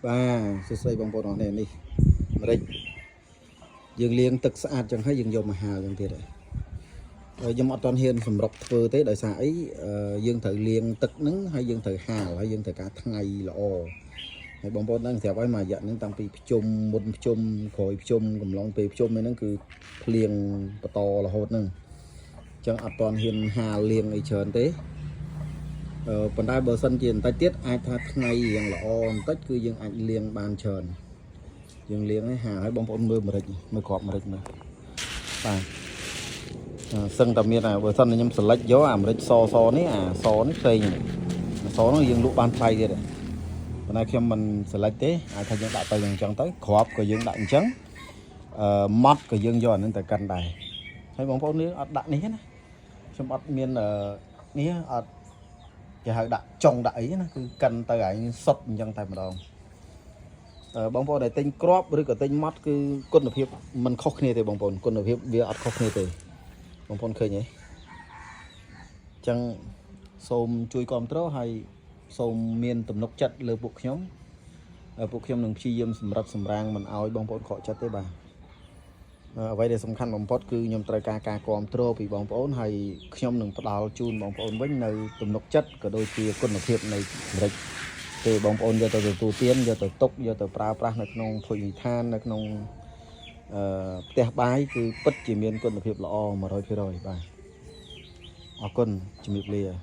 បាទសួស្តីបងប្អូនអរគ្នានេះម្រេចយើងលាងទឹកស្អាតចឹងហើយយើងយកមកហាលចឹងទៀតហើយហើយខ្ញុំអត់ទាន់ហ៊ានសម្រុកធ្វើទេដោយសារអីអឺយើងត្រូវលាងទឹកហ្នឹងហើយយើងត្រូវហាលហើយយើងត្រូវការថ្ងៃល្អហើយបងប្អូនដឹងស្រាប់ហើយមួយរយៈហ្នឹងតាំងពីភ្ជុំមុនភ្ជុំក្រោយភ្ជុំកំឡុងពេលភ្ជុំហ្នឹងគឺភ្លៀងបន្តរហូតហ្នឹងអញ្ចឹងអត់ទាន់ហ៊ានហាលលាងអីច្រើនទេ អឺប៉ុន្តែបើសិនជាបន្តិចទៀតអាចថាថ្ងៃរៀងល្អបន្តិចគឺយើងអាចលាងបានច្រើនយើងលាងឲ្យហាលឲ្យបងប្អូនមើលម្រេចមើលគ្រាប់ម្រេចមើលបាទអឺសឹងតែមានអាបើសិនតែខ្ញុំ select យកអាម្រេចសសនេះអាសនេះផ្សេងអាសនោះយើងលក់បានថ្លៃទៀតប៉ុន្តែខ្ញុំមិន select ទេអាចថាយើងដាក់ទៅយ៉ាងអញ្ចឹងទៅគ្រាប់ក៏យើងដាក់អញ្ចឹងអឺម៉ត់ក៏យើងយកអានឹងទៅកិនដែរហើយបងប្អូននេះអត់ដាក់នេះទេណាខ្ញុំអត់មានអឺនេះអត់ គេហៅដាក់ចុងដាក់អីណាគឺកិនទៅឯងសុតអញ្ចឹងតែម្ដងអឺបងប្អូនដែលទិញគ្រាប់ឬក៏ទិញម៉ត់គឺគុណភាពមិនខុសគ្នាទេបងប្អូនគុណភាពវាអត់ខុសគ្នាទេបងប្អូនឃើញទេអញ្ចឹងសូមជួយគ្រប់គ្រងហើយសូមមានទំនុកចិត្តលើពួកខ្ញុំហើយពួកខ្ញុំនឹងព្យាយាមសម្រិតសម្រាំងមិនឲ្យបងប្អូនខកចិត្តទេបាទអ្វីដែលសំខាន់បំផុតគឺខ្ញុំត្រូវការការគ្រប់គ្រងពីបងប្អូនហើយខ្ញុំនឹងផ្ដល់ជូនបងប្អូនវិញនៅទំនុកចិត្តក៏ដូចជាគុណភាពនៃម្រេចពេលបងប្អូនយកទៅទទួលទានយកទៅទុកយកទៅប្រើប្រាស់នៅក្នុងភោជនីយដ្ឋាននៅក្នុងអឺផ្ទះបាយគឺពិតជាមានគុណភាពល្អ100%បាទអរគុណជំរាបលា។